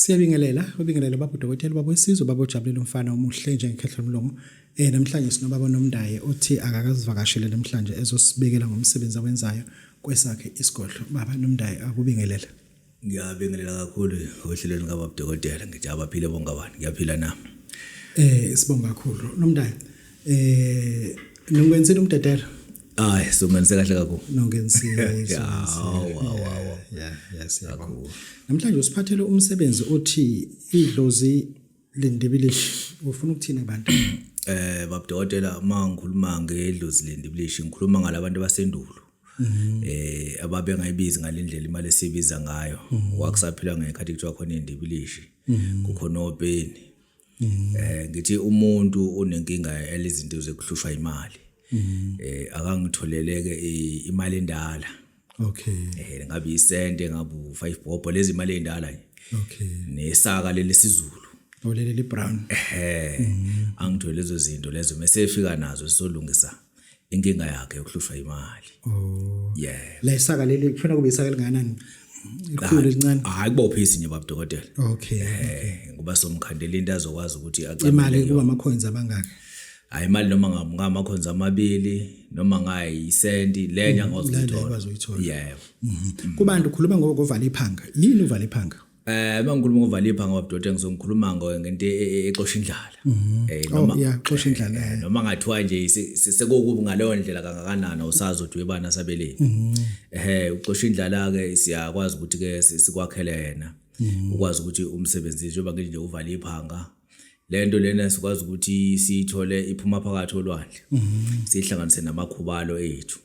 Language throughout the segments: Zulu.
Siyabingelela, ubingelele baba udokotela baba wesizwe baba ojabulela umfana omuhle njengekhehla lomlomo. Namhlanje sinobaba Nomndaye othi akakazivakashele namhlanje ezosibikela ngomsebenzi awenzayo kwesakhe isigodlo. Baba Nomndaye akubingelele. Ngiyabingelela kakhulu ohlelweni kababa dokotela ngithi abaphile bonke abantu ngiyaphila nami. Sibonga kakhulu. Nomndaye ningwenzile umdedelo. Hayi somenze kahle kakhulu. Nongenzile. Wow. Yeah, siyabonga. Namhlanje usiphathele umsebenzi othi idlozi lendibilishi. Ufuna ukuthini kubantu? Baba dokotela uma ngikhuluma ngedlozi lendibilishi ngikhuluma ngalabantu basendulo. Ababengayibizi ngalendlela imali esibiza ngayo. Kwakusaphilwa ngekhathi kuthiwa khona indibilishi. Kukhona openi. Ngithi umuntu unenkinga elizinto zokuhlushwa imali. Akangitholeleke imali endala. Okay. Ngabe isente ngabe u5 bob lezi imali endala nje. Okay. Nesaka lelesizulu. Olele li brown. Angithole lezo zinto lezo mase efika nazo sizolungisa inkinga yakhe yokuhlushwa imali. Oh. Yeah. La isaka leli kufuna kube isaka elingakanani? Ikhulu elincane. Hayi kubophisi nje baba dokotela. Okay. Ngoba somkhandela into azokwazi ukuthi acamele. Imali kuba ama coins abangaka. Hayi imali noma ngama coins amabili noma ngayisenti lenya ngozuyithola. Yebo. Kubantu ukhuluma ngokuvala iphanga. Yini uvala iphanga? Mangikhuluma ngovala iphanga baba dokotela ngizokhuluma ngento exosha indlala. Noma exosha indlala. Noma ngathiwa nje sekukubi ngaleyo ndlela kangakanani usazi ukuthi webana sabeleni. Uxosha indlala ke siyakwazi ukuthi ke sikwakhele yena. Ukwazi ukuthi umsebenzi njengoba ngithi nje uvala iphanga. Lento lena sikwazi ukuthi siyithole iphuma phakathi olwandle. Sihlanganise namakhubalo ethu.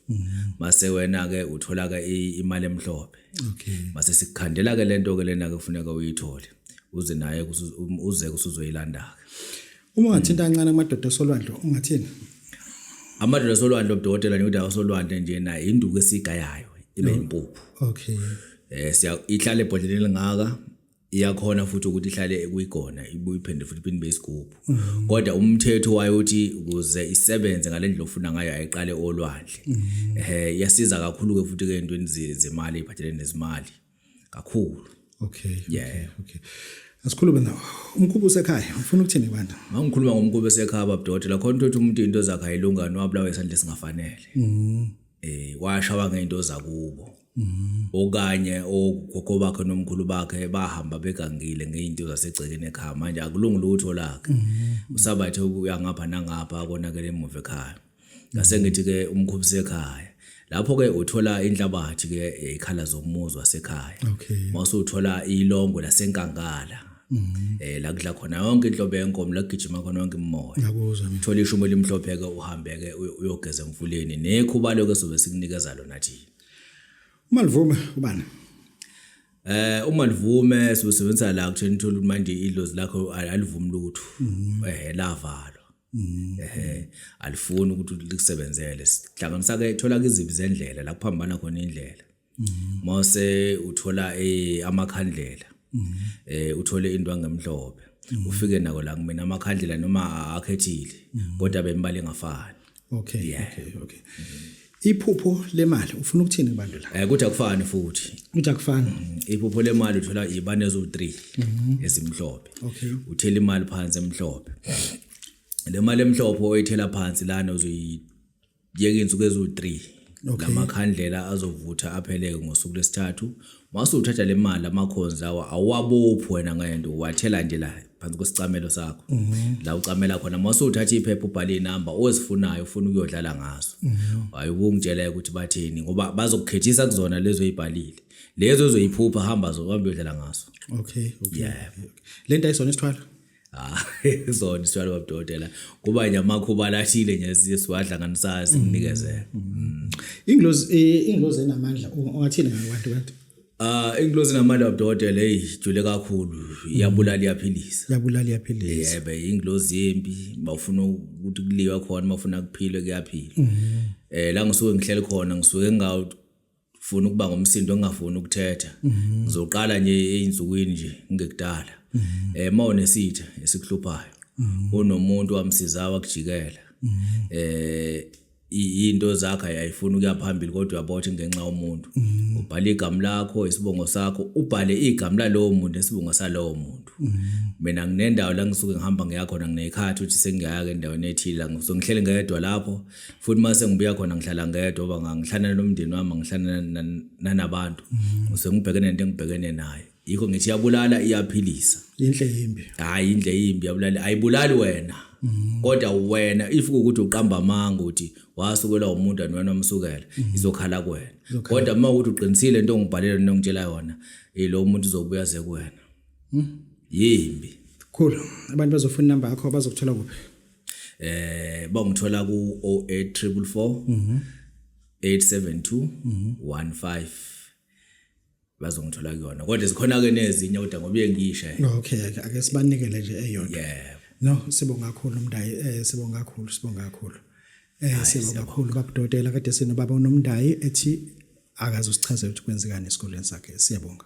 Mase wena ke uthola ke imali emhlophe. Okay. Mase sikukhandela ke lento ke lena ke kufuneka uyithole. Uze naye uze kusuzoyilanda ke. Uma ungathinta kancane amadoda solwandle ungathini? Amadoda solwandle obudokotela nje solwandle nje na induku esigayayo ibe impuphu. Okay. Siya ihlale ebhodleleni elingaka iyakhona futhi ukuthi ihlale kuyigona ibuye iphinde futhi iphinde isigubhu. Kodwa umthetho wayo uthi ukuze isebenze ngalendlela ofuna ngayo ayiqale olwandle. Iyasiza kakhulu ke futhi ke entweni zemali iphathelene nezimali kakhulu. Okay. Yeah. Okay. Asikhulume nawo. Umkhubu usekhaya ufuna ukuthini kubantu? Mangikhuluma ngomkhubu esekhaya baba dokotela khona ukuthi umuntu into zakhe ayilungani wabulawa isandla esingafanele. Washawa ngeinto zakubo. Okanye ogogo bakhe nomkhulu bakhe bahamba begangile ngeinto zasegcekeni ekhaya manje akulungi lutho lakhe. Usabathe uya ngapha nangapha konakele emuva ekhaya. Ngase ngithi ke umkhubu sekhaya. Lapho ke uthola inhlabathi ke ikhala zomuzi wasekhaya. Okay. Mawusuthola ilongo lasenkangala. La kudla khona yonke inhlobo yenkomo la kugijima khona yonke imimoya. Ngiyakuzwa mina. Uthola ishumo elimhlophe ke uhambe ke uyogeza emfuleni nekhubalo ke sobe sikunikeza lona thina. Uma livume ubani? Uma livume sibusebenzisa la kutheni uthola ukuthi manje idlozi lakho alivumi lutho. Lavalwa. Alifuni ukuthi likusebenzele. Sihlanganisa ke thola ke izibi zendlela la kuphambana khona indlela. Mase uthola amakhandlela. Uthole indwangu emhlophe. Ufike nako la kumina amakhandlela noma akhethile kodwa bembala engafani. Okay, okay. Iphupho lemali ufuna ukuthini kubantu la? Kuthi akufani futhi. Kuthi akufani. Iphupho lemali uthola ibane ezo3 ezimhlophe. Okay. Uthela imali phansi emhlophe. Le mali emhlophe oyithela phansi lana uzoyiyeka insuku ezo3. Lamakhandlela azovutha apheleke ngosuku lesithathu. Mase uthatha le mali amakhonzi lawa awabophi wena ngento wathela nje la phansi kwesicamelo sakho. La ucamela khona mase uthatha iphepha ubhale inamba ozifunayo ufuna ukuyodlala ngazo. Hayi ubungitshela ukuthi bathini ngoba bazokukhethisa kuzona lezo oyibhalile. Lezo ozoyiphupha hamba zohamba uyodlala ngazo. Okay, okay. Lento ayisona isithwalo. Zona isithwalo babudokotela kuba nje amakhuba lathile nje siwadlanganisayo sikunikezela. Ingilozi enamandla ungathini ngabantu bantu? Ingilozi enamandla babudokotela hey jule kakhulu iyabulala iyaphilisa. Iyabulala iyaphilisa. Yebo ingilozi yempi mawufuna ukuthi kuliwe khona mawufuna kuphilwe kuyaphila. La ngisuke ngihleli khona ngisuke ngingafuni ukuba ngomsindo ngingafuni ukuthetha. Ngizoqala nje einsukwini nje ngekudala. Mawunesitha esikuhluphayo. Unomuntu wamsiza wakujikela. Into zakho ayifuni ukuya phambili, kodwa uyabona ukuthi ngenxa yomuntu. Ubhala igama lakho, isibongo sakho, ubhale igama lalowo muntu nesibongo salowo muntu. Mina nginendawo la ngisuke ngihamba ngiya khona, nginekhathi ukuthi sengiyaya endaweni ethile la ngisuke ngihleli ngedwa lapho, futhi mase ngibuya khona ngihlala ngedwa, ngoba ngihlala nomndeni wami, ngihlala nanabantu. Ngisuke ngibhekene nento engibhekene nayo. Yikho ngithi iyabulala, iyaphilisa. Inhle yimbi. Hayi, indle yimbi, iyabulala, ayibulali wena. Kodwa wena if ukuthi uqamba amanga uthi wasukelwa umuntu and wena wamsukela, izokhala kuwena. Kodwa uma ukuthi uqinisile into ongibhalela nongitshela yona, lo muntu uzobuya ze kuwena. Yimbi. Cool. Abantu bazofuna inamba yakho, bazokuthola kuphi? Bangithola ku 08444 872 15, bazongithola kuyona. Kodwa zikhona ke nezinye, kodwa ngoba ngishe. Okay, ake sibanikele nje eyodwa. Yebo. No, sibonga kakhulu Mndayi, sibonga kakhulu, sibonga kakhulu. Sibonga kakhulu babudokotela, kade sinobaba uNomndayi ethi akazosichazela ukuthi kwenzekani esikoleni sakhe. Siyabonga.